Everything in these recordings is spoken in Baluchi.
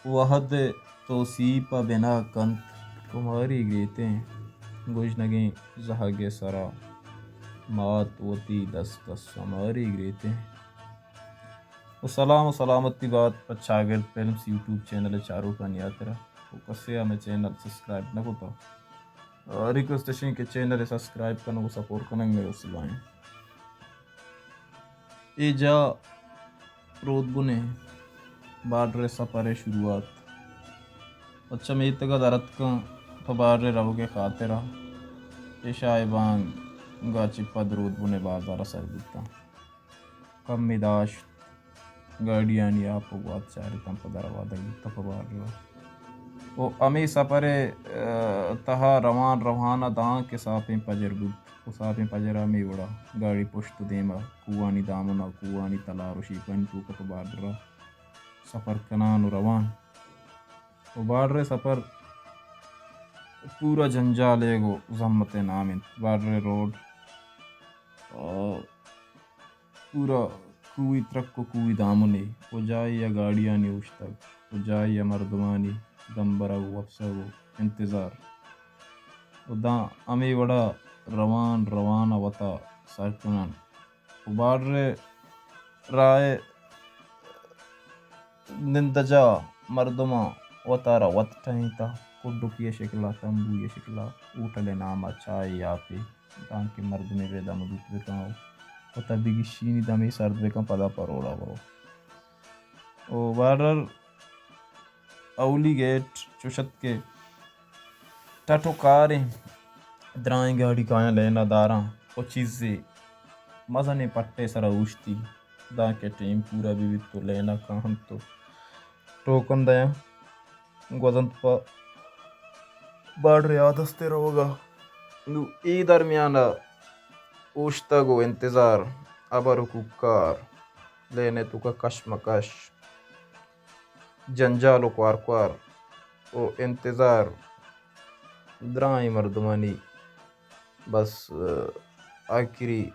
وہد ءِ توسیپ ءَ بنا کنت کماری گریتیں، گژنگیں زہگ ءِ سرا مات وتی دست ءَ سماری گریتیں۔ و سلام و سلامتی بات پہ چاگرد فلمز یوٹیوب چینل ءِ چاروکانی ہاترا۔ و کسے ءَ مئے چینل سبسکرائب نہ کتا، ریکویسٹ اش انت کہ چینل ءَ سبسکرائب کنگ و سپورٹ کنگ مئے وسیلہ انت۔ اے جاہ رودبن ءِ بارڈر ءِ سپر ءِ شروعات۔ پچ ءَ میتگ ءَ در اتکاں پہ بارڈر ءَ روگ ءِ خاطر ءَ۔ عشاء ءِ بانگ ءَ چہ پد رودبن ءِ بازار ءَ سر بوتاں۔ کمے داشت، گاڑیانی آپ و گوات چارتاں، پدا روادگ بوتاں پہ بارڈر ءَ۔ و ہمے سپر ءِ، ءَ، تہا روان روان ءَ داں کہ ساپیں پجر بوت و ساپیں پجر ءَ ہمے وڑا گاڑی پشت و دیم ءَ کوہانی دامن ءَ، کوہانی تلار و شیپانی توک ءَ پہ بارڈر ءَ سفر کنان و روان۔ و بارڈر ءِ سفر پورا جنجالے گوں زحمت ءِ نام انت۔ بارڈر ءِ روڈ، ءَ، پورا کوہی ترک و کوہی دامنے و جاہے ءَ گاڑیانی اوشتگ و جاہے ءَ مردمانی دمبرگ و وپسگ و انتظار۔ و داں ہمے وڑا روان روان ءَ وتا سر کنان۔ و بارڈر ءِ راہ ءِ نندجاہ مردماں وتارا وت ٹہینتہ، کڈکی ءِ شکل ءَ، تمبوئی ءِ شکل ءَ، ہوٹل ءِ نام ءَ، چاہے آپے، دانکہ مردمے بہ دم لوٹ بہ کن و وتا بگیشینی، دمے سرد بہ کن، پدا پہ روڈ ءَ برو۔ و بارڈر اولی گیٹ چوش ات کہ ٹٹ و کاریں درائیں گاڑی کایاں، لین ءَ داراں و چیزے مزنیں پٹے سرا اوشتی، دانکہ ٹیم پورا بہ بیت و لین ءَ کاہنت و ٹوکن دیاں، گوزنت پہ بارڈر ءِ آ دست ءَ روگ ءَ۔ نوں اے درمیان ءَ اوشتگ و انتظار، ہبر و کوکار، لین ءِ توک ءَ کشمکش، جنجال و کوار کوار و انتظار درائیں مردمانی بس، ءَ، آخری، ءَ،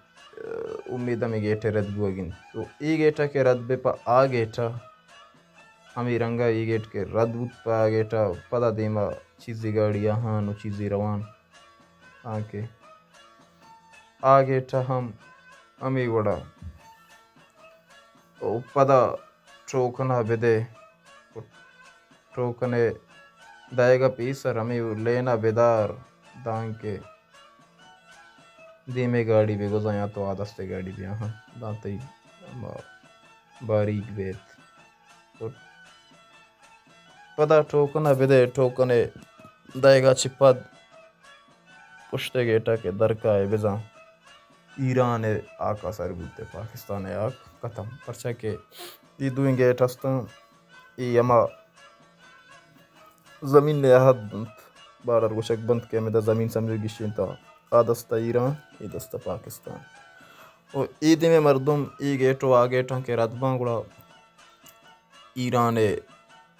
امید ہمے گیٹ ءِ رد بوگ انت۔ تو اے گیٹ ءَ کہ رد بہ پہ آ گیٹ ءَ ہمے رنگ ءَ اے گیٹ کہ رد بوت پہ آ گیٹ ءَ پدا دیم ءَ چیزے گاڑی آہان و چیزے روان۔ آں کہ آ گیٹ ءَ ہم ہمے وڑا و پدا ٹوکن ءَ بدے، ٹوکن ءِ دئیگ ءَ پیسر ہمے لین ءَ بدار، دانکہ دیمے گاڑی بہ گوزاں یا تو آ دست ءِ گاڑی بیاہاں، داں تئی ہما باریگ بیت۔ پدا ٹوکن ءَ بدے، ٹوکن ءِ دئیگ ءَ چہ پد پشت ءِ گیٹ ءَ کہ در کائے بزاں ایران ءِ ہاک ءَ سر بوت ئے، پاکستان ءِ ہاک ختم۔ پرچا کہ اے دوئیں گیٹ ہستاں، اے ہما زمین ءِ عہد انت، بارڈر گوشگ بنت کہ ہمدا زمین سمجھ گیشینتا، آ دست ءَ ایران، اے دست ءَ پاکستان۔ و اے دیمے مردم اے گیٹ و آ گیٹاں کہ رد باں گڑا ایران ءِ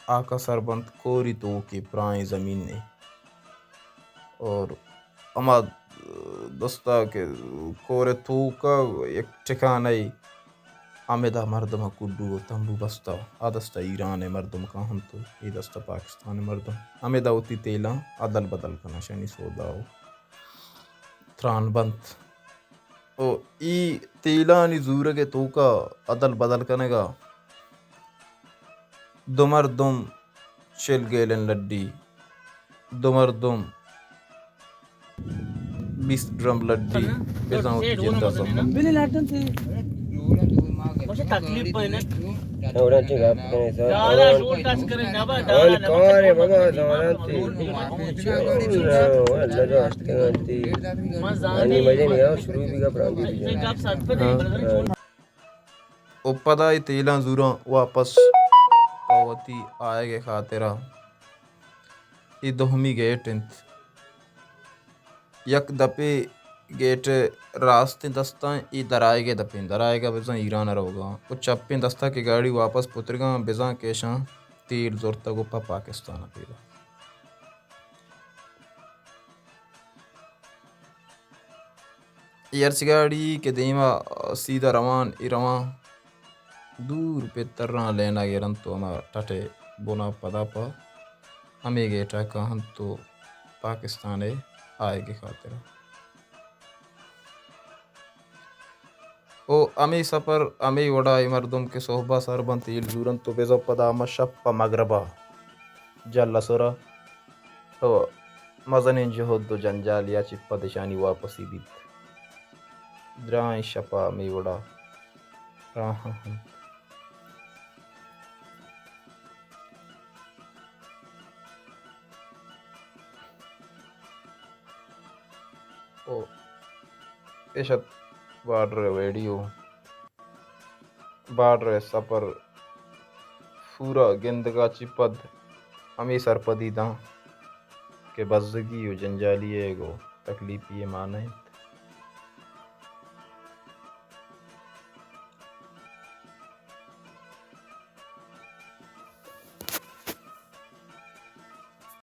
ہاک ءَ سر بنت، کوری توکے پرائیں زمینے۔ اور ہما دست ءَ کہ کور ءِ توک ءَ یک ٹھکانہ ئے، ہمدا مردم ءَ کڈو و تمبو بستہ، آ دست ءَ ایران ءِ مردم کاہنت و اے دست ءَ پاکستان ءِ مردم۔ ہمدا وتی تیلاں ادل بدل کناں، شنی سودا و تران بنت۔ و اے تیلانی زورگ ءِ توک ءَ ادل بدل کنگ ءَ دو مردم چل گیلن لڈی، دو مردم بیست ڈرم لڈی، بزاں وتی جند ءَ سما۔ تکلیف پہ نہ۔ اوڑا چہ گپ کنئے سر۔ دادا شور ٹچ کرے نہ با، دادا آن کار ہے بابا، زاناں تی۔ اللہ داشت کناں تی۔ من زانی۔ آنی مجھے نہیں آؤ، شروع بھی گپ رہا بھی۔ گپ ساتھ پہ نہیں، ہاں۔ و پدا اے تیلاں زوراں واپس پہ وتی آیگ ءِ خاطرا۔ اے دومی گیٹ انت۔ یک دپے گیٹ ءِ راستیں دستاں، اے درآیگ ءِ دپیں، درآیگ ءَ بزاں ایران ءَ روگاں۔ و چپیں دستا کہ گاڑی واپس پترگاں، بزاں کہ اشاں تیل زرتگ و پہ پاکستان ءَ پیداک۔ اے ہرچ گاڑی کہ دیما سیدھا روان، اے روان دور پہ تراں لینا گرنت و ہما ٹٹے بنا پدا پہ ہمے گیٹا کاہنت و پاکستان ء آیگ ء خاطرا۔ او ہمے سپر، ہمے وڑا اے مردم کہ سہبا سر بنت، ہیل زورنت و بزاں پدا ہما شپ پہ مگربا جل اسرا تو مزنیں جہد و جنجالیا چہ پد اشانی واپسی بیت۔ دراہیں شپا ہمے وڑا راہاں انت۔ او ایش ات بارڈر ء ویڈیو۔ بارڈر ء سپر پورا گندگا چہ پد ہمے سرپدی داں کہ بزگی و جنجالی ء گوں تکلیفی ء مانا انت۔